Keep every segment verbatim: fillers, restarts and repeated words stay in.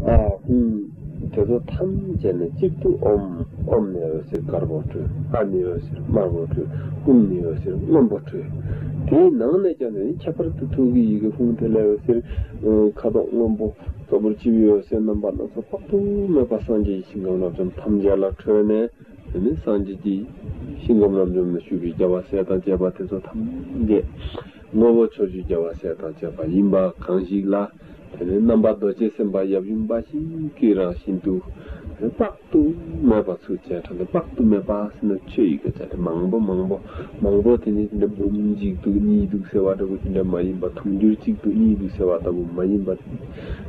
ཨ་ཧུམ། དེ་ཚོ་ཐམས་ཅད་ནས་གཅིག་ཏུ་ཨོམ། ཨོམ་ནས་འོད་ཟེར་དཀར་པོ་འཕྲོས། ཨ་ནས་འོད་ཟེར་དམར་པོ་འཕྲོས། ཧུམ་ནས་འོད་ཟེར་སྔོན་པོ་འཕྲོས། དེའི་ནང་ནས་ཀྱང་ནི་ཁྱད་པར་དུ་ཐུགས་ཀྱི་ཡི་གེ་ཧཱུྃ་དེ་ལས་འོད་ཟེར་ཁ་དོག་སྔོན་པོ་གཙོ་བོར་བྱས་པའི་འོད་ཟེར་རྣམ་པ་སྣ་ཚོགས་དཔག་ཏུ་མེད་པ་སངས་རྒྱས་ཀྱི་ཞིང་ཁམས་རབ་འབྱམས་ཐམས་ཅད་ལ་འཕྲོས་ནས། དེ་ནི་སངས་རྒྱས་ཀྱི་ཞིང་ཁམས་རབ་འབྱམས་ན་བཞུགས་པའི་རྒྱལ་བ་སྲས་དང་བཅས་པ་དེ་ཚོ་ཐམས་ཅད་ངོ་བོ་ཕྱོགས་བཅུའི་རྒྱལ་བ་སྲས་དང་བཅས་པ་ཡིན་པ་གང་ཞིག་ལ། དེ་ནི་རྣམ་པ་རྡོ་རྗེ་སེམས་དཔའ་ཡབ་ཡུམ་འབའ་ཞིག་གི་རང་བཞིན་དུ་དཔག་ཏུ་མེད་པ་ཚུར་སྤྱན་དྲངས་ཏེ། དཔག་ཏུ་མེད་པ་ཟེར་ན་ཆོས་ཡི་གེ་ཆ་དེ་མང་པོ་མང་པོ་མང་པོ་དེ་ནི་དེ་འདྲ་འབུམ་གཅིག་འདུག་གཉིས་འདུག་ཟེར་བ་འདྲ་པོ་དེ་འདྲ་མ་ཡིན་པ། དུང་ཕྱུར་གཅིག་འདུག་གཉིས་འདུག་ཟེར་བ་ལྟ་བུ་མ་ཡིན་པ།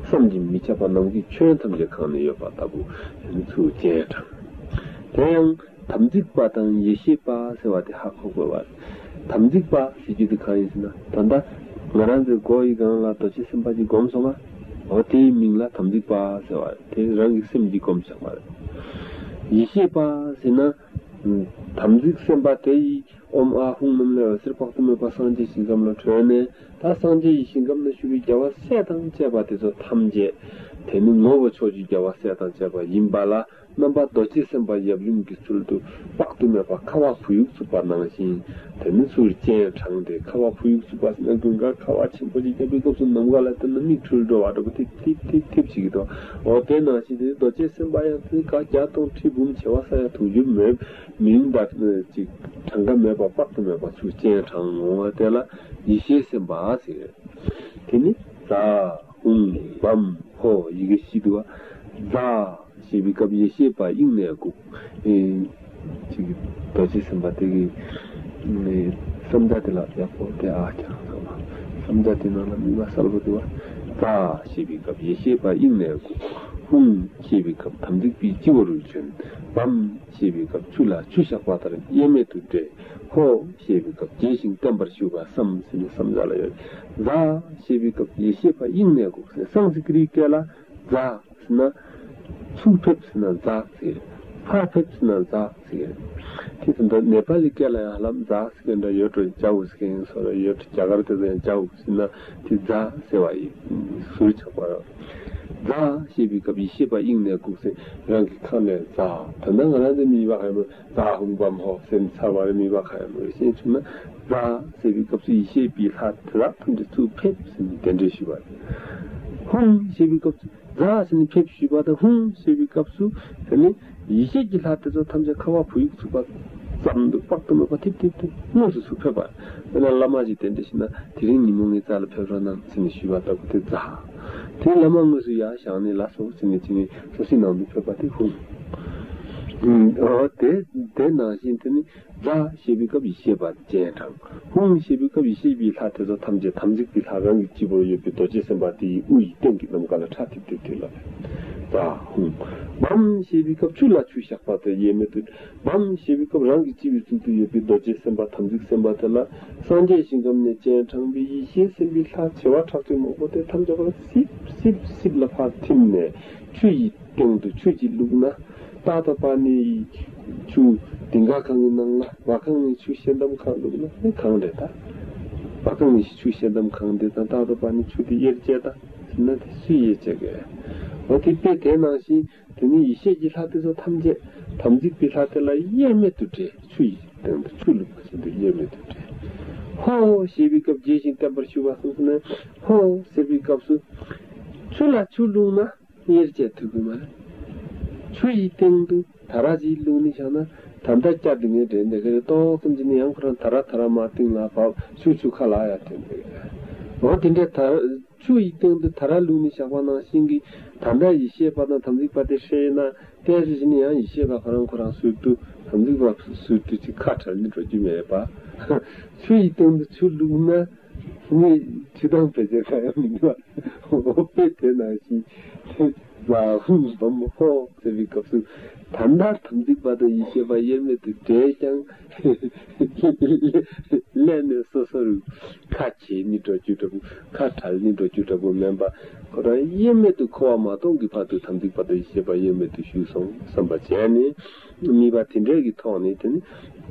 བསམ་གྱིས་མི་ཁྱབ་པ་ནམ་མཁའི་ཁྱོན་ཐམས་ཅད་གང་ནས་ཡོད་པ་ལྟ་བུ་དེ་ནི་ཚུར་སྤྱན་དྲངས། དེ་ཡང་དམ་ཚིག་པ་དང་ཡེ་ཤེས་པ་ཟེར་བ་དེ་ཧ་གོ་དགོས་པ་རེད། དམ་ཚིག་པ་ཟེར་རྒྱུ་དེ་གང་ཡིན་ཟེར་ན། ད་ལྟ་ང་རང་ཚོའི་མགོ་ཡི་སྒང་ལ་རྡོ་རྗེ་སེམས་དཔའ་ཅིག་བསྒོམས་སོང་ང་། འོ་དེའི་མིང་ལ་དམ་ཚིག་པ་ཟེར་བ་རེད། དེ་རང་གི་སེམས་ཀྱིས་བསྒོམས་བཞག་པ་རེད། ཡེ་ཤེས་པ་ཟེར་ན། དམ་ཚིག་སེམས་དཔའ་དེ་ཡིས་ཨོཾ་ཨཱཿཧཱུྃ་ནམ་ལས་འོད་ཟེར་དཔག་ཏུ་མེད་པ་སངས་རྒྱས་ཞིང་ཁམས་ལ་འཕྲོས་ནས། ད་སངས་རྒྱས་ཀྱི་ཞིང་ཁམས་ན་བཞུགས་པའི་རྒྱལ་བ་སྲས་དང་བཅས་པ་དེ་ཚོ་ཐམས་ཅད་དེ་ནི་ངོ་བོ་ཕྱོགས་བཅུའི་རྒྱལ་བ་སྲས་དང་བཅས་པ་ཡིན་པ་ལ། རྣམ་པ་རྡོ་རྗེ་སེམས་དཔའ་ཡབ་ཡུམ་གྱི་ཚུལ་དུ་དཔག་ཏུ་མེད་པ་ཁ་བ་བུ་ཡུག་འཚུབ་པ་ནང་བཞིན་དེ་ནི་ཚུར་སྤྱན་དྲངས་ཏེ། ཁ་བ་བུ་ཡུག་འཚུབ་པ་ཟེར་ན་དགུན་ཁ་ཁ་བ་ཆེན་པོ་ཞིག་བརྒྱབ་པའི་སྐབས་སུ་ནམ་མཁའ་ལ་བལྟས་ན་མིག་འཁྲུལ་འགྲོ་བ་འདྲ་པོ་ཐིབ་ཐིབ་ཐིབ་ཐིབ་བྱེད་ཀྱི་འདུག་འོ་དེ་ནང་བཞིན་དེ་རྡོ་རྗེ་སེམས་དཔའ་ཡང་དེ་ཁ་བརྒྱ་སྟོང་ཁྲི་འབུམ་བྱེ་བ་ས་ཡ་དུང་ཕྱུར་མེད་མིང་དང་ཅིག་གྲངས་ཀ་མེད་པ་དཔག་ཏུ་མེད་པ་ཚུར་སྤྱན་དྲངས་འོང་བ་དེ་ལ་ཡེ་ཤེས་སེམས་དཔའ་ཟེར། དེ་ནི་ཛཿཧཱུྃ་བཾ་ཧོཿ་ཡི་གེ་བཞི་འདུག་པ། ཛཿཞེས་པའི་སྐབས་ཡེ་ཤེས་པ་དབྱིངས་ནས་དགུག་ཨེ། ཅིག་རྡོ་རྗེ་སེམས་དཔའ་དེ་གི་ཨེ་བསམ་བྱ་དེ་ལ་ཡག་པོ་དེ་ཨ་ཀྱང་ཚང་མ་བསམ་བྱ་དེ་ནང་ལ་དམིགས་པ་གསལ་པོ་འདུག་པ། ཛཿཞེས་པའི་སྐབས་ཡེ་ཤེས་པ་དབྱིངས་ནས་དགུག་ཧཱུྃ་ཞེས་པའི་སྐབས་དམ་ཚིག་པའི་སྤྱི་བོ་རུ་བྱོན། བཾ་ཞེས་པའི་སྐབས་ཆུ་ལ་ཆུ་བཞག་པ་ལྟར་དབྱེར་མེད་དུ་བསྒྲལ། ཧོཿཞེས་པའི་སྐབས་དགྱེས་ཤིང་བརྟན་པར་བཞུགས་པར་བསམ་ཟེར་ནས་བསམ་བྱ་ལ་ཡོད། ཛཿཞེས་པའི་སྐབས་ཡེ་ཤེས་པ་དབྱིངས་ནས་དགུག་ཟེར། སཾ་སྐྲྀ་ཏའི་སྐད་ལ་ཛཿཟེར་ན། ཚུར་ཕེབས་ཟེར་ན་ཛཿཟེར། ཕར་ཕེབས་ཟེར་ན་ཛཿཟེར། དེ་ཚོ་འདི་ནེ་པ་ལི་སྐད་ལ་ཡང་ཧ་ལམ་ཛཿཟེར་མཁན་འདྲ་ཡོད་འགྲོ། ཇའོ་ཟེར་མཁན་སོགས་ར་ཡོད་འགྲོ། རྒྱ་གར་དེ་ཚོ་ཡང་ཇའོ་ཟེར་ན་དེ་ཛཿཟེར་བ་ཡི་ཟུར་ཆག་པ་ར། ཛཿཞེས་པའི་སྐབས་ཡེ་ཤེས་པ་དབྱིངས་ནས་དགུག་ཟེར། རང་གི་ཁ་ནས་ཛཿ། ད་ལྟ་ང་རང་ཚོ་མི་བ་ཧ་ཡ་མོ་ཛཿཧཱུྃ་བཾ་ཧོཿཟེར་ཚར་བ་རེད། མི་བ་ཧ་ཡ་མོ་རེད། ཤེས་བྱུང་ན་ཛཿཟེར་བའི་སྐབས་སུ་ཡེ་ཤེས་པའི་ལྷ་དེ་དག་ཐམས་ཅད་ཚུར་ཕེབས་ཟེར་ནས་གདན་འདྲེན་ཞུས་པ་རེད། ཧཱུྃཞེས་པའི་སྐབས་སུ། ཛཿཟེར་ནས་ཕེབས་ཞུས་པ་དང་ཧཱུྃཞེས་པའི་སྐབས་སུ་དེ་ནི་ཡེ་ཤེས་ཀྱི་ལྷ་དེ་ཚོ་ཐམས་ཅད་ཁ་བ་བུ་ཡུག་འཚུབ་པ་ཙམ་དུ་དཔག་ཏུ་མེད་པ་ཐིབ་ཐིབ་ཐིབ་དངོས་སུ་ཚུར་ཕེབས་པ། དཔེར་ན་བླ་མ་ཞིག་གདན་འདྲེན་ཞུས་ན། དེ་རིང་ཉིན་མོ་ངའི་རྩ་ལ་ཕེབས་རོགས་གནང་ཟེར་ནས་ཞུས་པ་ལྟ་བུ་དེ་ཛཿ། དེ་བླ་མ་དངོས་སུ་ཡར་བཞེངས་ནས་ལགས་སོ་ཟེར་ནས་བྱས་ནས་སོ་སོའི་ནང་དུ་ཕེབས་པ་དེ་ཧཱུྃ། ཨོ་དེ་དེ་ནང་བཞིན་དེ་ནི། ཛཿཞེས་པའི་སྐབས་ཡེ་ཤེས་པ་སྤྱན་དྲངས། ཧཱུྃཞེས་པའི་སྐབས་ཡེ་ཤེས་པའི་ལྷ་དེ་ཚོ་ཐམས་ཅད་དམ་ཚིག་པའི་ལྷ་རང་གི་སྤྱི་བོར་ཡོད་པའི་རྡོ་རྗེ་སེམས་དཔའ་དེ་ཡི་དབུ་ཡི་སྟེང་གི་ནམ་མཁའ་ལ་ཁྲ་ཐིབ་ཐིབ་ཐིབ་ལ། ཛཿཧཱུྃ། བཾཞེས་པའི་སྐབས་ཆུ་ལ་ཆུ་བཞག་པ་དེ་དབྱེར་མེད་དུ། བཾཞེས་པའི་སྐབས་རང་གི་སྤྱི་བོའི་གཙུག་ཏུ་ཡོད་པའི་རྡོ་རྗེ་སེམས་དཔའ་དམ་ཚིག་སེམས་དཔའ་དེ་ལ། སངས་རྒྱས་ཞིང་ཁམས་ནས་སྤྱན་དྲངས་པའི་ཡེ་ཤེས་སེམས་དཔའི་ལྷ་བྱེ་བ་ཕྲག་ཁྲིག་མང་པོ་དེ་ཐམས་ཅད་ཁོ་ལ་སིབ་སིབ་སིབ་ལ་ཕར་ཐིམ་ནས་ཆུ་ཡི་སྟེང་དུ་ཆུ་གཅིག་བླུགས་ན། ཏ་ཏ་པ་ཎི་ཡི་ཆུ་ལྡིང་ག་གང་གི་ནང་ལ་བ་གང་ནི་ཆུ་ཤེལ་དམ་གང་བླུགས་ན་ནི་གང་རེད་ད། བ་གང་ནི་ཆུ་ཤེལ་དམ་གང་དེ་དང་ཏ་ཏ་པ་ཎི་ཆུ་དེ་དབྱེར་བཅས་ད་ཟེར་ན་དེ་སུས་དབྱེར་བཅས་གི། འོ་དེ་དཔེ་དེ་ནང་བཞིན་དེ་ནི་ཡེ་ཤེས་ཀྱི་ལྷ་དེ་ཚོ་ཐམས་ཅད་དམ་ཚིག་པའི་ལྷ་དེ་ལ་དབྱེར་མེད་དུ་བསྒྲལ། ཆུ་ཡི་སྟེང་དུ་ཆུ་བླུགས་པ་བཞིན་དུ་དབྱེར་མེད་དུ་བསྒྲལ། ཧོཿཞེས་པའི་སྐབས་དགྱེས་ཤིང་བརྟན་པར་བཞུགས་པ་གསུངས་སོ་ནས། ཧོཿཟེར་བའི་སྐབས་སུ་ཆུ་ལ་ཆུ་བླུགས་ན། དབྱེར་བཅས་ཐུབ་ཀྱི་མ་རེད། ཆུ་ཡི་སྟེང་དུ་དར་ཅིག་བླུགས་ནས་བཞག་ན། ད་ལྟ་སྐྱ་དེ་ངའི་འདྲེན་འདི་ག་རེ་ཏོག་ཙམ་ཅིག་ནི་ཡང་ཁོ་རང་དར་དར་མ་སྟེང་ལ་བབས་ཆུ་ཆུ་ཁ་ལ་ཡར་འདྲེན་འདི་ག་རེ། འོ་དེ་འདྲའི་དར་ཆུ་ཡི་སྟེང་དུ་དར་བླུགས་ནས་བཞག་པ་ནང་བཞིན་གྱི་ད་ལྟ་ཡེ་ཤེས་པ་དང་དམ་ཚིག་པ་དེ་ཧྲེ་ན་ཏོག་ཙམ་ཅིག་ནི་ཡང་ཡེ་ཤེས་པ་ཁོ་རང་ཁོ་རང་ཟུར་དུ་དམ་ཚིག་པ་ཟུར་དུ་ཅིག་ཁ་བྲལ་ནས་འགྲོ་རྒྱུ་མེད་པ། ཆུ་ཡི་སྟེང་དུ་ཆུ་བླུགས་ན། ནི་ཆུ་དྭངས་ཕལ་ཆེར་གང་ཡང་མི་འདུག་པ། དཔེ་དེ་ནང་བཞིན། ཛཿཧཱུྃ་བཾ་ཧོཿཟེར་བའི་སྐབས་སུ། ད་ལྟ་དམ་ཚིག་པ་དང་ཡེ་ཤེས་པ་དབྱེར་མེད་དུ་བསྒྲལ་ཀྱང་། སླད་ནས་སོ་སོ་རུ་ཁ་འབྱེད་ནས་འགྲོ་རྒྱུ་འདྲ་པོ། ཁ་བྲལ་ནས་འགྲོ་རྒྱུ་འདྲ་པོ་མིན་པ། ཁོ་རང་དབྱེར་མེད་དུ་འཁོར་བ་མ་སྟོངས་ཀྱི་བར་དུ་དམ་ཚིག་པ་དང་ཡེ་ཤེས་པ་དབྱེར་མེད་དུ་བཞུགས་སོང་བསམ་པ་བྱས་ནས། དམིགས་པ་དེ་འདྲའི་གི་ཐོག་ནས་དེ་ནི་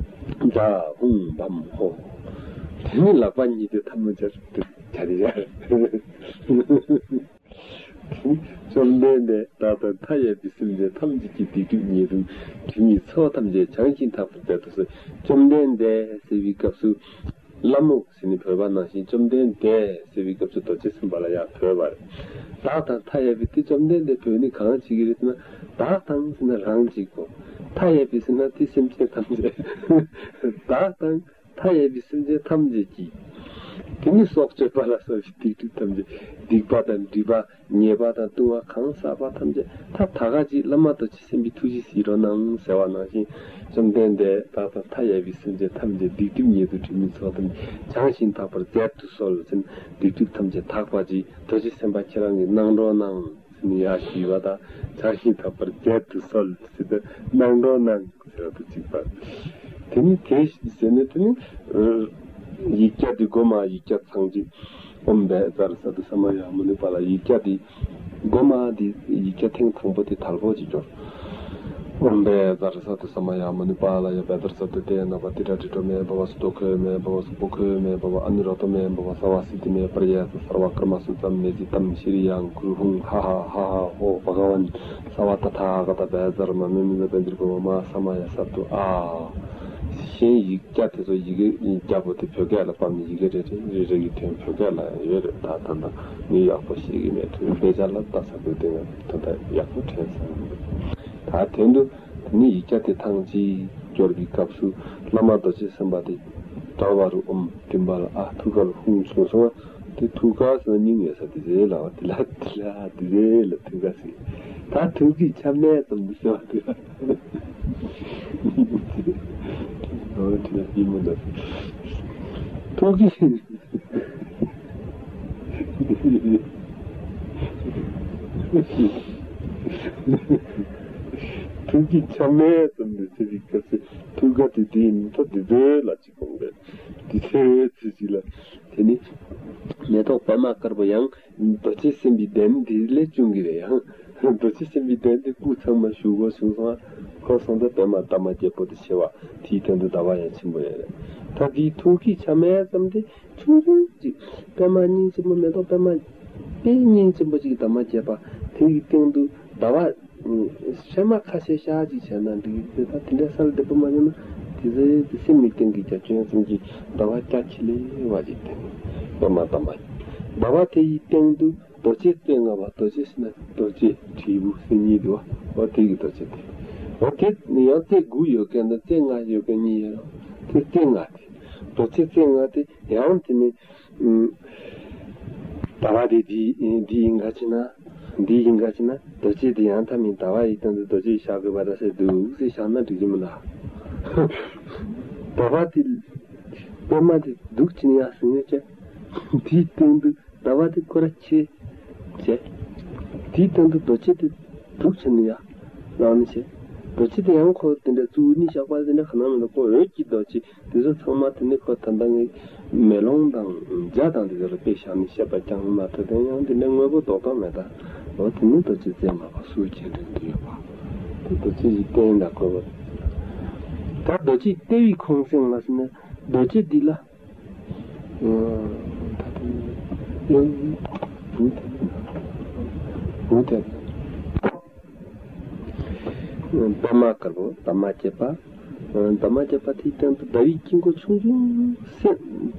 ཛཿཧཱུྃ་བཾ་ཧོཿ། དེ་ནི་ལག་པ་གཉིས་དེ་ཐལ་མོ་སྦྱར་དུ་བྱ་རི་བྱ། བཅོམ་ལྡན་འདས་བདག་དང་མཐའ་ཡས་པའི་སེམས་ཅན་ཐམས་ཅད་ཀྱི་སྡིག་སྒྲིབ་ཉེས་ལྟུང་དྲི་མའི་ཚོགས་ཐམས་ཅད་བྱང་ཞིང་དག་པར་མཛད་དུ་གསོལ། བཅོམ་ལྡན་འདས་ཟེར་བའི་སྐབས་སུ། ལྷ་མོ་ཟེར་ནས་བོས་པ་ནང་བཞིན་བཅོམ་ལྡན་འདས་ཟེར་བའི་སྐབས་སུ་རྡོ་རྗེ་སེམས་དཔའ་ལ་ཡང་བོས་པ་རེད། བདག་དང་མཐའ་ཡས་པའི་དེ་བཅོམ་ལྡན་འདས་བོས་ནི་གང་བྱེད་ཀྱི་རེད་ཟེར་ན། བདག་དང་ཟེར་ན་རང་གཅིག་པོ། མཐའ་ཡས་པའི་ཟེར་ན་དེ་སེམས་ཅན་ཐམས་ཅད། བདག་དང་མཐའ་ཡས་པའི་སེམས་ཅན་ཐམས་ཅད་ཀྱི། དེ་ནི་སྲོག་གཅོད་པ་ལ་སོགས་པའི་སྡིག་སྒྲིབ་ཐམས་ཅད། སྡིག་པ་དང་སྒྲིབ་པ། ཉེས་པ་དང་ལྟུང་བ་གང་བསགས་པ་ཐམས་ཅད་ད་ད་ག་ཅིག་བླ་མ་རྡོ་རྗེ་སེམས་དཔའི་ཐུགས་རྗེས་གཟིགས་རོགས་གནང་ཟེར་བ་ནང་བཞིན། བཅོམ་ལྡན་འདས་བདག་དང་མཐའ་ཡས་པའི་སེམས་ཅན་ཐམས་ཅད་སྡིག་སྒྲིབ་ཉེས་ལྟུང་དྲི་མའི་ཚོགས་ཐམས་ཅད་བྱང་ཞིང་དག་པར་མཛད་དུ་གསོལ་ཟེར། སྡིག་སྒྲིབ་ཐམས་ཅད་དག་པ་ཅིག་རྡོ་རྗེ་སེམས་དཔའ་ཁྱེད་རང་གིས་གནང་རོགས་གནང་ཟེར་ནས་ཡར་ཞུས་པ་དང་། བྱང་ཞིང་དག་པར་མཛད་དུ་གསོལ་ཟེར་ཏེ་གནང་རོགས་གནང་། ཟེར་བ་དང་གཅིག་པ། དེ་ནི་དེ་ཟེར་ནས་དེ་ནི། ཡིག་བརྒྱ་དེ་སྒོ་མ་ཡིག་བརྒྱ་ཚང་གཅིག་ཨོཾ་བཛྲ་སཏྭ་ས་མ་ཡ་མུ་ནི་པཱ་ལ། ཡིག་བརྒྱ་དེ་སྒོ་མ་དེ་ཡིག་བརྒྱ་ཐེངས་དང་པོ་དེ་དལ་པོ་ཅིག་སྐྱོར། ཨོཾ་བཛྲ་སཏྭ་ས་མ་ཡ་མུ་ནི་པཱ་ལ་ཡ། བཛྲ་སཏྭ་ཏེ་ན་པ་ཏི་ཏྲ་ཏྲི་ཏྲོ་མེ་བྷ་ཝ། སཏྭ་ཁོ་མེ་བྷ་ཝ། སྭ་བྷཱུ་ཁོ་མེ་བྷ་ཝ། ཨ་ནུ་ར་ཏོ་མེ་བྷ་ཝ། སརྦ་སིདྡྷི་མེ་པྲ་ཡེ་ཙ། སརྦ་ཀརྨ་སུ་ཙམ་མེ་ཙི་ཏམ་ཤྲི་ཡང་ཀུར་ཧཱུྃ། ཧ་ཧ་ཧ་ཧ་ཧོ་བྷ་ག་ཝན། སརྦ་ཏ་ཐཱ་ག་ཏ་བཛྲ་མ་མེ་མི་ཛ་བཛྲ་བྷ་ཝ་མ་ཧཱ་ས་མ་ཡ་སཏྭ། ཨ། གཞན་ཡིག་བརྒྱ་དེ་ཚོ་ཡི་གེ་བརྒྱ་པོ་དེ་བོད་སྐད་ལ་ཕབ་ནས་ཡི་གེ་རེ་རེ་རེ་རེ་གི་དོན་བོད་སྐད་ལ་ཡོད་རེད། ད་ད་ད་ངས་ཡག་པོ་ཤེས་ཀྱི་མེད་དུས། དཔེ་ཆ་ལ་ལྟ་ས་དུས་དེ་ང་ད་ལྟ་ཡག་པོ་དྲན་སོང་། ད་དོན་དུ་དེ་ནས་ཡིག་བརྒྱ་དེ་ཐེངས་གཅིག་སྐྱོར་བའི་སྐབས་སུ་བླ་མ་རྡོ་རྗེ་སེམས་དཔའ་དེ་དྲ་བ་རུ་ཨོཾ་མགྲིན་པ་ལ་ཨ་ཐུགས་ཀར་ཧཱུྃ་བྱུང་སོང་བ། དེ་ཐུགས་ཀ་ཟེར་ན་སྙིང་ཡོད་ས་དེ་རེད་ལ། དེ་ལ་དེ་ལ་དེ་རེད་ལ། ཐུགས་ཀ་ཟེར། ད་ཐུགས་ཀྱི་ཆ་མེད་ཙམ་དུ་ཟེར་བ་དེ་ལ། འོ་དེ་ལ་ཡིན་མོ་འདུག་ཐུགས་ཀྱི། ཐུགས་ཀྱི་ཆ་མེད་ཙམ་དུ་ཟེར་བའི་སྐབས་སུ་ཐུགས་ཀ་དེ་དེ་ཡིན། ད་དེ་རེད་ལ་གཅིག་དགོངས་པས། དེ་ཚེ་ཚེ་གཅིག་ལ། དེ་ནི་མེ་ཏོག་པད་མ་དཀར་པོ་ཡང་རྡོ་རྗེ་སེམས་དཔའི་གདན་འདི་ལས་བྱུང་གི་རེད། ཡང་རྡོ་རྗེ་སེམས་དཔའི་གདན་འདི་སྐུ་ཚང་མ་བཞུགས་སྒོ་བྱུང་སོང་། ཁོ་སོང་ཙང་པད་མ་འདབ་མ་བརྒྱད་པོ་དེ་ཆེ་བ། དེའི་སྟེང་དུ་ཟླ་བ་ཡང་ཆེན་པོ་ཡོད་རེད། ད་འདིའི་ཐུགས་ཀྱི་ཆ་མེད་ཙམ་དེ་ཆུང་ཆུང་ཅིག་པད་མ་སྙིང་ཆེན་པོ། མེ་ཏོག་པད་མ་དཔེ་སྙིང་ཆེན་པོ་ཅིག་འདབ་མ་བརྒྱད་པ་དེ་ཡི་སྟེང་དུ་ཟླ་བ། ཧྲེ་མ་ཁ་ཤས་ཤ་ཅིག་བྱས་ན་འགྲིག་གི་རེད། ད་དེ་འདྲའི་སར་བདེ་པོ་མ་ཡོང་ན་དེ་ཚོའི་དེ་སེམས་ཀྱི་སྟེང་གི་རྒྱ་ཁྱོན་ཙམ་གྱི་ཟླ་བ་སྐྱ་ཁྱི་ལེ་བ་ཅིག་དེ་ནི་པད་མ་འདབ་མ། ཟླ་བ་དེ་ཡི་སྟེང་དུ་རྡོ་རྗེ་རྩེ་ལྔ་པ། རྡོ་རྗེ་ཟེར་ན་རྡོ་རྗེ་དྲིལ་བུ་སེམས་གཉིས་འདུག་བ། འོ་དེ་གི་རྡོ་རྗེ་དེ། འོ་དེ་ནི་ཡང་རྩེ་དགུ་ཡོད་མཁན་དང་རྩེ་ལྔ་ཡོད་མཁན་གཉིས་ཡོད་རེད། དེ་རྩེ་ལྔ་དེ། རྡོ་རྗེ་རྩེ་ལྔ་དེ་ཡང་དེ་ནི། ཨུམ། ཟླ་བ་དེ་འདི་འདི་ཡིན་ག་ཅི་ན། འདི་ཡིན་ག་ཅི་ན་རྡོ་རྗེ་དེ་ཡང་ཐ་མིན་ཟླ་བ་ཡི་སྟེང་དུ་རྡོ་རྗེ་བཞག་དགོས་པ་རེད་ཟེར་འདུག་ཟེར་བཞག་ན་འགྲིག་གི་མི་འདུག་ཟླ་བ་དེ་པད་མ་དེ་འདུག་ཅི་ན་ཡ་ཟེར་ནས་བྱས། དེའི་སྟེང་དུ་ཟླ་བ་དེ་སྐོར་ར་ཆེ་བྱས། དེའི་སྟེང་དུ་རྡོ་རྗེ་དེ་འདུག་ཅི་ན་ཡ་ལངས་ནས་བྱས། རྡོ་རྗེ་དེ་ཡང་ཁོ་དེ་འདྲ་གཙུག་ནི་བཞག་པ་དེ་འདྲ་ག་ནང་མི་འདུག་ཁོ་འོད་ཀྱི་རྡོ་རྗེ། དེ་ཚོ་ཚང་མ་དེ་ནི་ཁོ་ད་ལྟ་ངའི་མེ་ལོང་དང་འཇའ་དང་དེ་ཚོ་ལ་དཔེ་བཞག་ནས་བཤད་པ་རྐྱང་མ་གཏོགས། དེ་ཡང་དེ་འདྲའི་དངོས་པོ་རྡོག་རྡོག་མེད། ད་འོ་དེ་ནི་རྡོ་རྗེ་རྩེ་ལྔ་པ་ཟུར་ཆེ་འབྲིང་དུ་ཡོད་པ། དེ་རྡོ་རྗེ་ཡི་རྟེན་དང་བཀོད་པ། ད་རྡོ་རྗེ་ལྟེ་བའི་ཁོང་སེང་ལ་ཟེར་ན་རྡོ་རྗེ་འདི་ལ། ད་དེ་ནི་ཡང་བུ་དེ་བུ་དེ། པདྨ་དཀར་པོ་འདབ་མ་བརྒྱད་པ། འདབ་མ་བརྒྱད་པ་དེའི་སྟེང་དུ་ཟླ་བའི་དཀྱིལ་འཁོར་ཆུང་ཆུང་སེ་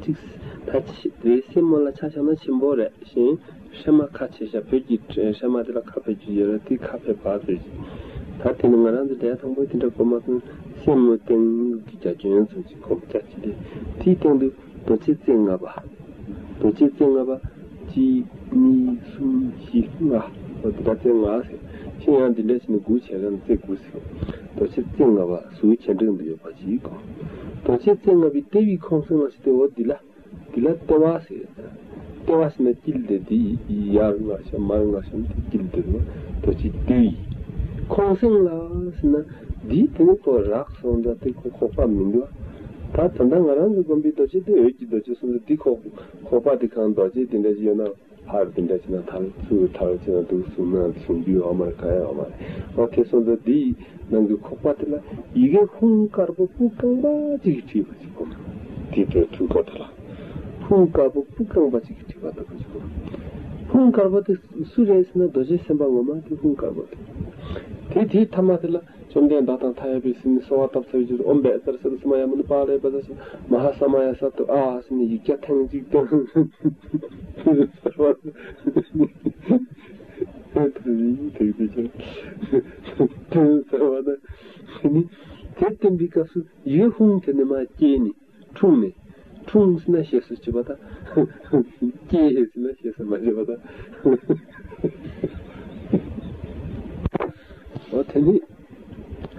གཅིག་ད་ཆེ་དེ་སེན་མོ་ལ་ཆ་བཞག་ན་ཆེན་པོ་རེད། གཞན་ཧྲེ་མ་ཁ་ཆེ་ཤ་བོད་ཀྱི་ཧྲེ་མ་དེ་ལ་ཁ་ཕེབས་ཀྱི་ཡོད་རེད། དེ་ཁ་ཕེབས་པ་ཟེར་གྱི། ད་དེ་ནི་ང་རང་ཚོ་འདྲ་དང་པོ་དེ་འདྲ་གོ་མ་སོང་། སེན་མོ་སྟེང་གི་རྒྱ་ཁྱོན་ཙམ་ཅིག་གོམ་རྒྱ་ཆེ་དེ་དེའི་སྟེང་དུ། རྡོ་རྗེ་རྩེ་ལྔ་པ། རྡོ་རྗེ་རྩེ་ལྔ་པ། གཅིག་གཉིས། གསུམ། བཞི། ལྔ། འོ་འདི་འདྲ་རྩེ་ལྔ་ཟེར། ཕྱིན་ཡང་འདི་འདྲ་བྱས་ནས་དགུ་བྱས་ཀྱང་རྩེ་དགུ་ཟེར། རྡོ་རྗེ་རྩེ་ལྔ་པ་ཟུར་ཆེ་འབྲིང་དུ་ཡོད་པ་ཞིག་གོ། རྡོ་རྗེ་རྩེ་ལྔ་པའི་ལྟེ་བའི་ཁོང་སེང་ལ་ཟེར་ཏེ། འོ་འདི་ལ། འདི་ལ་ལྟེ་བ་ཟེར། ལྟེ་བ་ཟེར་ན་དཀྱིལ་དེ་འདི་ཡར་ལྔ་ཤམ་མར་ལྔ་ཤམ་དེ་དཀྱིལ་དེ་ལ་རྡོ་རྗེ་ལྟེ་བའི་ཁོང་སེང་ལ་ཟེར་ན། འདི་དེ་ནི་ཁོ་རག་སོང་ཙང་དེ་ཁོ་ཁོག་པ་མི་འདུག་ད་ད་ལྟ་ང་རང་ཚོ་བསྒོམ་པའི་རྡོ་རྗེ་དེ་འོད་ཀྱི་རྡོ་རྗེ་སོང་ཙང་འདི་ཁོག་ཁོག་པ་དེ་གང་རྡོ་རྗེ་དེ་འདྲ་ཞིག་ཡོད་ན་ཕར་དེ་འདྲ་ཞིག་ན་ཐལ། ཚུར་ཐལ་ཅིག་ན་འདུག་གསུང་ན་གསུང་རྒྱུ་ཡོད་མ་རེད། གང་ཡང་ཡོད་མ་རེད། འོ་དེ་སོང་ཙང་འདི་ནང་གི་ཁོག་པ་དེ་ལ་ཡི་གེ་ཧཱུྃ་དཀར་པོ་སྤུ་རྐང་པ་གཅིག་གིས་བྲིས་པ་ཞིག་གོ། དེ་དེ་ཐུགས་ཁོག་དེ་ལ་ཧཱུྃ་དཀར་པོ་སྤུ་རྐང་པ་གཅིག་གིས་བྲིས་པ་ལྟ་བུ་ཞིག་གོ། ཧཱུྃ་དཀར་པོ་དེ་སུ་རེད་ཟེར་ན། རྡོ་རྗེ་སེམས་དཔའ་ངོ་མ་དེ་ཧཱུྃ་དཀར་པོ་དེ། དེ་དེའི་ཐ་མ་དེ་ལ་བཅོམ་ལྡན་འདས་དང་མཐའ་ཡས་པའི་སེམས་ནི་གསོལ་བ་བཏབ་ཚར་བའི་རྗེས་སུ། ཨོཾ་བཛྲ་སཏྭ་ས་མ་ཡ་མུ་ནི་པཱ་ལ་ཡེ་པ་ཛ་ཤི་མ་ཧཱ་ས་མ་ཡ་སཏྭ་ཨཱཿ་ཟེར་ནས་ཡིག་བརྒྱ་ཐེངས་གཅིག་བཏོན། ཐེངས་གཅིག་བཏོན་ཚར་བ། ཐེངས་གཅིག་བཏོན་ཚར་བ་ན། དེ་ནི་དེ་བཏོན་པའི་སྐབས་སུ་ཡིག་ཧཱུྃ་དེ་ནི་མར་སྐྱེས་ནས། འཁྲུངས་ནས། འཁྲུངས་ཟེར་ན་ཞེས་སུ་བྱེད་པ་དང་། སྐྱེས་ཟེར་ན་ཞེས་སུ་མ་བྱེད་པ་དང་། འོ་དེ་ནི་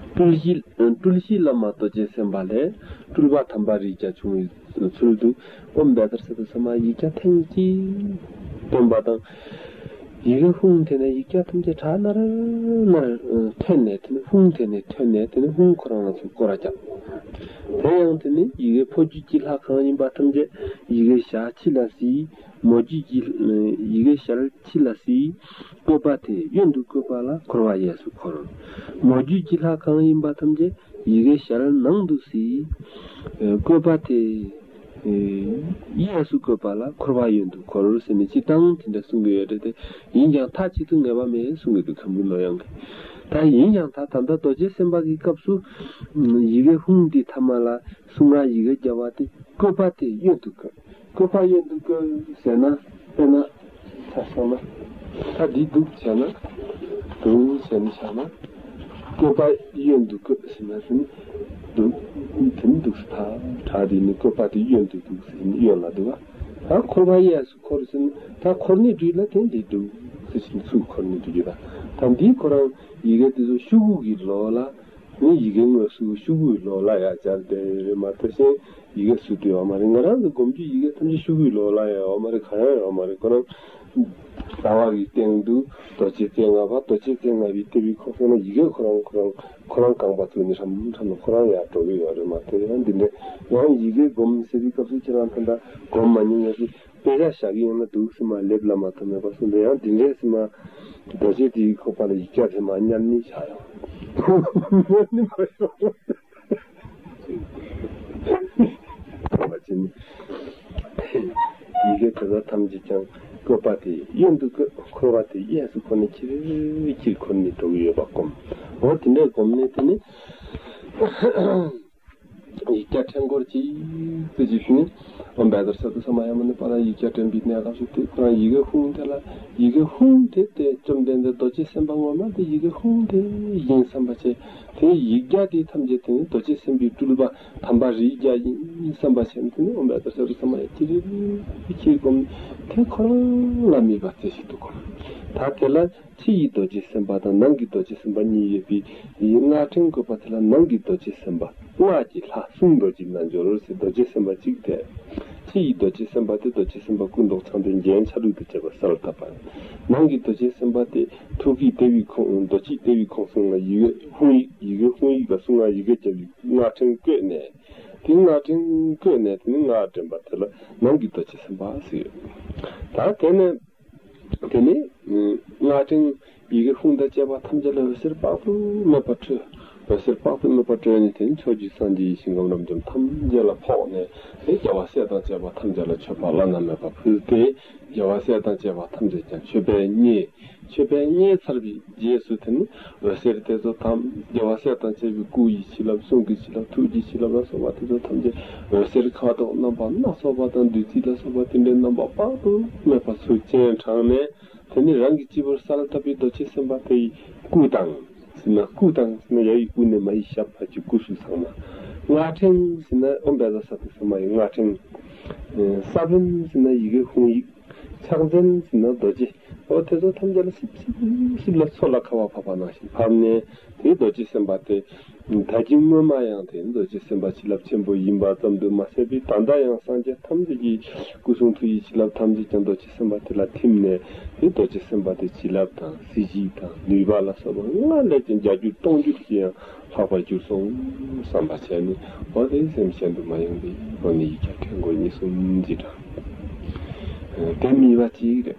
སྤྲུལ་གཞི་སྤྲུལ་གཞི་བླ་མ་རྡོ་རྗེ་སེམས་དཔའ་ལས་སྤྲུལ་པ་དམ་པ་རིགས་བརྒྱ་བྱུང་བའི་ཚུལ་དུ། ཨོཾ་བཛྲ་སཏྭ་ས་མ་ཡིག་བརྒྱ་ཐེངས་གཅིག་བཏོན་པ་དང་། ཡི་གེ་ཧཱུྃ་དེ་ནས་ཡིག་བརྒྱ་ཐམས་ཅད་ཁྲག་ནར་ནར་ཐོན་ནས། དེ་ནས་ཧཱུྃ་དེ་ནས་ཐོན་ནས། དེ་ནས་ཧཱུྃ་ཁོ་རང་ལ་ཚུར་སྐོར་ར་བརྒྱབ། དེ་ཡང་དེ་ནས་ཡི་གེ་ཕོ་རྒྱུད་ཀྱི་ལྷ་གང་ཡིན་པ་ཐམས་ཅད་ཡི་གེ་ཞལ་ཕྱི་ལ་གཟིགས། མོ་རྒྱུད་ཀྱི་ཡི་གེ་ཞལ་ཕྱི་ལ་གཟིགས། བཀོད་པ་དེ་གཡོན་དུ་བཀོད་པ་ལ་འཁོར་བ་གཡས་སུ་འཁོར། མོ་རྒྱུད་ཀྱི་ལྷ་གང་ཡིན་པ་ཐམས་ཅད་ཡི་གེ་ཞལ་ནང་དུ་གཟིགས། བཀོད་པ་དེ་གཡས་སུ་བཀོད་པ་ལ་འཁོར་བ་གཡོན་དུ་འཁོར་ཟེར་ནས་སྤྱིར་བཏང་དེ་འདྲ་གསུང་གི་ཡོད་རེད་དེ། ཡིན་ཀྱང་མཐའ་གཅིག་ཏུ་ངེས་པ་མེད་གསུང་གི་འདུག་མཁན་པོ་ལོ་ཡང་གིས། ད་ཡིན་ཀྱང་ད་ད་ལྟ་རྡོ་རྗེ་སེམས་དཔའ་གི་སྐབས་སུ་ཡི་གེ་ཧཱུྃ་འདི་ཐ་མ་ལ་གསུང་ང་ཡི་གེ་བརྒྱ་པ་དེ། བཀོད་པ་དེ་གཡོན་དུ་བཀོད། བཀོད་པ་གཡོན་དུ་བཀོད་ཟེར་ན། དཔེར་ན་ཆ་བཞག་ན། ད་འདི་འདུག་བྱས་ན། འདུག་བྱས་ནས་བཞག་ན། བཀོད་པ་གཡོན་དུ་བཀོད་ཟེར་ན་དེ་ནི་འདུག་དེ་ནི་འདུག་སེ་ད་དྲག་དེ་ནི་བཀོད་པ་དེ་གཡོན་དུ་འདུག་ཟེར་ནས་གཡོན་ལ་འདུག་བ། ད་འཁོར་བ་གཡས་སུ་འཁོར་ཟེར་ན། ད་འཁོར་ནི་འདུག་ལ་དེ་འདི་འདུག་ཟེར་ཞིང་ཚུར་འཁོར་ནི་འདུག་གི། ད་ད་འདི་ཁོ་རང་ཡི་གེ་དེ་ཚོ་ཤོག་གུ་གི་ལོགས་ལ། ནི་ཡི་གེ་དངོས་སུ་ཤོག་གུའི་ལོགས་ལ་ཡང་སྦྱར་ཏེ་མ་གཏོགས་གཞན་ཡི་གེ་ཟུར་དུ་ཡོད་མ་རེད། ང་རང་ཚོ་སྒོམ་རྒྱུ་ཡི་གེ་ཐམས་ཅད་ཤོག་གུའི་ལོགས་ལ་ཡང་ཡོད་མ་རེད། གང་ཡང་ཡོད་མ་རེད། ཁོ་རང་ཟླ་བ་གི་སྟེང་དུ་རྡོ་རྗེ་རྩེ་ལྔ་པ། རྡོ་རྗེ་རྩེ་ལྔ་པའི་ལྟེ་བའི་ཁོངས་སུ་ན་ཡི་གེ་ཁོ་རང་ཁོ་རང་ཁོ་རང་རྐང་པ་བཙུགས་ནས་ཧྲམ་ཧྲམ་ལ་ཁོ་རང་ཡར་འགྲོ་གི་ཡོད་རེད་མ་གཏོགས། ཡང་འདི་འདྲ་ཡང་ཡི་གེ་སྒོམ་ཟེར་བའི་སྐབས་སུ་ཁྱེད་རང་ད་ལྟ་སྒོམ་མ་ཉན་ཡང་སྲིད། དཔེ་ཆ་བཞག་གི་ཡོད་ན་འདུག་སེ་མར་ལེབ་ལ་མ་ཐོན་མེད་པ་གསུངས་ཏེ། ཡང་འདི་འདྲས་སེ་མར་རྡོ་རྗེ་དེའི་ཁོག་པ་ལ་ཡིག་བརྒྱ་དེ་མར་མཉམ་ཉིད་བཞག་ཡོང་། མཉམ་ཉིད་མ་ཤོང་། བ་ཅན། ཡི་གེ་དེ་དག་ཐམས་ཅད་ཀྱང་བཀོད་པ་དེ་གཡོན་དུ་བཀོད། འཁོར་བ་དེ་གཡས་སུ་འཁོར་ནས་ཅི་རིགས་ཅིག་འཁོར་ནས་འགྲོ་གི་ཡོད་པ་སྒོམ། འོ་དེ་འདྲས་སྒོམ་ནས་དེ་ནི། ཡིག་བརྒྱ་ཕྲེང་སྐོར་གཅིག་ཙམ་ཞིག་ནི། ཨོཾ་བཛྲ་སཏྭ་ས་མ་ཡ་མུ་ནི་པཱ་ལ་ཡིག་བརྒྱ་བགྲངས་པའི་གནས་སྐབས་སུ་དེ་ཁོ་རང་ཡི་གེ་ཧཱུྃ་དེ་ལ། ཡི་གེ་ཧཱུྃ་དེ་དེ་བཅོམ་ལྡན་འདས་རྡོ་རྗེ་སེམས་དཔའ་ངོ་མ་དེ་ཡི་གེ་ཧཱུྃ་དེ་ཡིན་བསམ་པ་བྱས། དེ་ཡིག་བརྒྱ་དེ་ཐམས་ཅད་དེ་ནི་རྡོ་རྗེ་སེམས་དཔའི་སྤྲུལ་པ་དམ་པ་རིགས་བརྒྱ་ཡིན་བསམ་པ་བྱས་ནས། དེ་ནི་ཨོཾ་བཛྲ་སཏྭ་ས་མ་ཡ་ཅི་རིགས་ཅིག་སྒོམ། དེ་ཁོ་རང་ལ་དམིགས་པ་དེ་ཞིག་ཏུ་སྒོམ། ད་དེ་ལ། ཕྱི་ཡི་རྡོ་རྗེ་སེམས་དཔའ་དང་ནང་གི་རྡོ་རྗེ་སེམས་དཔའ་གཉིས་ཡོད་པའི་སྔགས་ཕྲེང་བཀོད་པ་དེ་ལ། ནང་གི་རྡོ་རྗེ་སེམས་དཔའ་སྔགས་ཀྱི་ལྷ་གསུང་རྡོ་རྗེ་རྣལ་འབྱོར་ཟེར། རྡོ་རྗེ་སེམས་དཔའ་གཅིག་སྟེ། ཕྱི་ཡི་རྡོ་རྗེ་སེམས་དཔའ་དེ་རྡོ་རྗེ་སེམས་དཔའ་སྐུ་མདོག་མཚན་དཔེ་རྒྱན་ཆ་ལུགས་དང་བཅས་པ་གསལ་བཏབ་པ། ནང་གི་རྡོ་རྗེ་སེམས་དཔའ་དེ་ཐུགས་ཀྱི་ལྟེ་བའི་ཁོངས། རྡོ་རྗེ་ལྟེ་བའི་ཁོངས་གསུམ་ལ་ཡི་གེ་ཧཱུྃ་ཡིག་ཡི་གེ་ཧཱུྃ་ཡིག་དང་གསུང་སྔགས་ཡི་གེ་བརྒྱ་པའི་སྔགས་ཕྲེང་བཀོད་ནས། དེ་སྔགས་ཕྲེང་བཀོད་ནས་དེ་ནི་སྔགས་འདྲེན་པ་དེ་ལ་ནང་གི་རྡོ་རྗེ་སེམས་དཔའ་ཟེར་ཡོད། ད་དེ་ནས། དེ་ནས་སྔགས་ཕྲེང་ཡི་གེ་ཧཱུྃ་དང་བཅས་པ་ཐམས་ཅད་ལ་འོད་ཟེར་དཔག་ཏུ་མེད་པ་འཕྲོས། འོད་ཟེར་དཔག་ཏུ་མེད་པ་འཕྲོས་ནས་དེ་ནས་ཕྱོགས་བཅུའི་སངས་རྒྱས་ཡེ་ཤེས་ཁམས་རབ་འབྱམས་ཐམས་ཅད་ལ་ཕོག་ནས། དེ་རྒྱལ་བ་སྲས་དང་བཅས་པ་ཐམས་ཅད་ལ་མཆོད་པ་བླ་ན་མེད་པ་ཕུལ་ཏེ། རྒྱལ་བ་སྲས་དང་བཅས་པ་ཐམས་ཅད་ཀྱང་མཆོད་པས་མཉེས། མཆོད་པས་མཉེས་ཚར་བའི་རྗེས་སུ་དེ་ནི་འོད་ཟེར་དེ་ཚོ་ཐམས། རྒྱལ་བ་སྲས་དང་བཅས་པའི་སྐུ་ཡི་བྱིན་རླབས། གསུང་གི་བྱིན་རླབས། ཐུགས་ཀྱི་བྱིན་རླབས་ལ་སོགས་པ་དེ་ཚོ་ཐམས་ཅད་འོད་ཟེར་ཁ་དོག་རྣམ་པ་སྣ་ཚོགས་པ་དང་བདུད་རྩི་ལ་སོགས་པ་དེ་འདྲའི་རྣམ་པ་དཔག་ཏུ་མེད་པ་ཚུར་སྤྱན་དྲངས་ནས། དེ་ནི་རང་གི་སྤྱི་བོར་གསལ་བཏབ་པའི་རྡོ་རྗེ་སེམས་དཔའ་དེ་ཡི་སྐུ་དང་ཟེར་ན། སྐུ་དང་ཟེར་ན་ཡ་ཡི་སྐུ་ནས་མ་ཡི་ཞབས་བར་གྱི་སྐུ་གཟུགས་ཚང་མ། སྔགས་ཕྲེང་ཟེར་ན་ཨོཾ་བཛྲ་སཏྭ་ས་མ་ཡི་སྔགས་ཕྲེང་། ས་བོན་ཟེར་ན་ཡི་གེ་ཧཱུྃ་ཡིག་ཕྱག་མཚན་ཟེར་ན་རྡོ་རྗེ། འོ་དེ་ཚོ་ཐམས་ཅད་ལ་སིབ་སིབ་སིབ་ལ་མཚོ་ལ་ཁ་བ་བབས་པ་ནང་བཞིན་བབས་ནས། དེའི་རྡོ་རྗེ་སེམས་དཔའ་དེ་ད་གིན་སྔོན་མ་ཡང་དེ་རྡོ་རྗེ་སེམས་དཔའ་བྱིན་རླབས་ཆེན་པོ་ཡིན་པ་ཙམ་དུ་མ་ཟད་པའི། ད་ལྟ་ཡང་སངས་རྒྱས་ཐམས་ཅད་ཀྱི་སྐུ་གསུང་ཐུགས་ཀྱི་བྱིན་རླབས་ཐམས་ཅད་ཀྱང་རྡོ་རྗེ་སེམས་དཔའ་དེ་ལ་ཐིམ་ནས། དེ་རྡོ་རྗེ་སེམས་དཔའ་དེ་བྱིན་རླབས་དང་གཟི་བརྗིད་དང་ནུས་པ་ལ་སོགས་པ་སྔར་ལས་ཀྱང་བརྒྱ་འགྱུར་སྟོང་འགྱུར་གྱིས་ཡང་ལྷག་པར་གྱུར་སོང་བསམ་པ་བྱས་ནས། འོ་དེ་སེམས་གཞན་དུ་མ་ཡེངས་པའི་སྒོ་ནས་ཡིག་བརྒྱ་ཕྲེང་སྐོར་གཉིས་གསུམ་ཅིག་དང་། དེ་དམིགས་པ་གཅིག་རེད།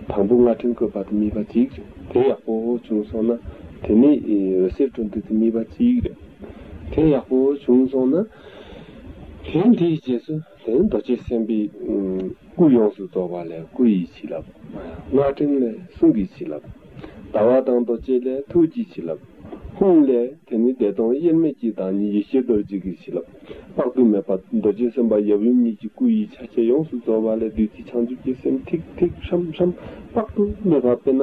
དང་པོ་སྔགས་ཕྲེང་བཀོད་པ་དེ་དམིགས་པ་གཅིག་རེད། དེ་ཡག་པོ་བྱུང་སོང་ན། དེ་ནས་འོད་ཟེར་འཕྲོ་འདུ་དེ་དམིགས་པ་གཅིག་རེད། དེ་ཡག་པོ་བྱུང་སོང་ན། དེ་འདིའི་རྗེས་སུ་དེ་རྡོ་རྗེ་སེམས་དཔའི་ སྐུ་ཡོངས་སུ་རྫོགས་པ་ལས་སྐུ་ཡི་བྱིན་རླབས། རྔ་སྤྲིན་ལས་གསུང་གི་བྱིན་རླབས། ཟླ་བ་དང་རྡོ་རྗེ་ལས་ཐུགས་ཀྱི་བྱིན་རླབས། ཧཱུྃ་ལས་དེ་ནི་བདེ་སྟོང་དབྱེར་མེད་ཀྱི་བདག་ཉིད་ཡེ་ཤེས་རྡོ་རྗེ་གི་བྱིན་རླབས། དཔག་ཏུ་མེད་པ་རྡོ་རྗེ་སེམས་དཔའ་ཡབ་ཡུམ་གཉིས་ཀྱི་སྐུ་ཡི་ཆ་བྱད་ཡོངས་སུ་རྫོགས་པ་ལས་བདུད་རྩི་བྱང་ཆུབ་ཀྱི་སེམས་ཐིགས་ཐིགས་ཧྲམ་ཧྲམ་དཔག་ཏུ་མེད་པ། དཔེར་ན་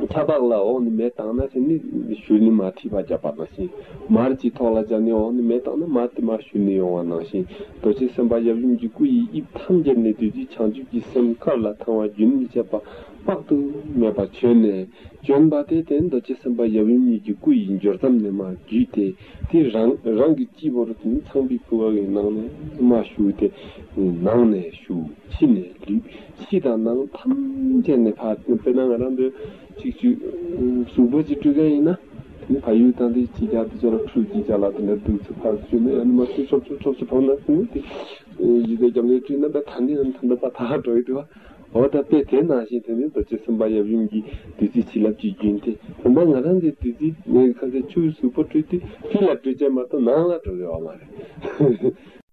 ཆར་པ་ལ་འོག་ནས་མེ་བཏང་ན་དེ་ནི་གཞུ་ནས་མར་མཁྲིས་པ་བརྒྱབ་པ་ནང་བཞིན། མར་གྱི་ཐོག་ལ་བརྒྱབ་ནས་འོག་ནས་མེ་བཏང་ན་མར་དེ་མར་གཞུ་ནས་ཡོང་བ་ནང་བཞིན། རྡོ་རྗེ་སེམས་དཔའ་ཡབ་ཡུམ་གྱི་སྐུ་ཡི་དབྱིབས་ཐམས་ཅད་ནས་བདུད་རྩི་བྱང་ཆུབ་ཀྱི་སེམས་དཀར་ལ་ཐང་བ་རྒྱུན་མི་འཆད་པ་དཔག་ཏུ་མེད་པ་བྱོན་ནས། བྱོན་པ་དེ་དེ་རྡོ་རྗེ་སེམས་དཔའ་ཡབ་ཡུམ་གཉིས་ཀྱི་སྐུ་ཡི་སྦྱོར་མཚམས་ནས་མར་བརྒྱུད་དེ། དེ་རང་རང་གི་སྤྱི་བོར་དེ་ཚངས་པའི་ཕུར་པ་གི་ནང་ནས་མར་ཞུགས་ཏེ། ནང་ནས་ཞུགས། ཕྱི་ནས་ལུས། ཕྱི་དང་ནང་ཐམས་ཅད་ནས་ཕར། དཔེར་ན་ང་རང་ཚོ་གཅིག་གཅིག་གཟུགས་པོ་གཅིག་སྤྲུལ་མཁན་ཡིན་ན། དེ་ནི་ཕ་ཡུལ་དང་དེ་གཅིག་རྒྱབ་དེ་ཅོག་ལ་ཁྲུས་ཀྱི་ཅ་ལག་དེ་འདྲ་འདུག་ཚུལ་ཕར་བཅུག་ནས་ཡང་ན་མར་ཚུར་ཆོབ་ཆོབ་ཆོབ་ཆོབ་འཕངས་ན། དེ་ནི་དེ་ཡི་གེ་རྒྱབ་ནས་བྲིས་ན། ད་ད་ནི་ཡང་ད་འདི་པ་ད་འགྲོ་ཡི་འདུག་བ། འོ་ད་དཔེ་དེ་ནང་བཞིན་དེ་ནི་རྡོ་རྗེ་སེམས་དཔའ་ཡབ་ཡུམ་གྱི་བདུད་རྩི་བྱིན་རླབས་ཀྱི་རྒྱུན་དེ། བུམ་པ་ང་རང་ཚོའི་བདུད་རྩི་ནས་ཁ་ཚ་ཆུ་གཟུགས་པོ་སྤྲུལ་དུས་ཕྱི་ལ་སྤྲུལ་ཅན་མ་གཏོགས་ནང་ལ་འགྲོ་གི་ཡོད་མ་རེད།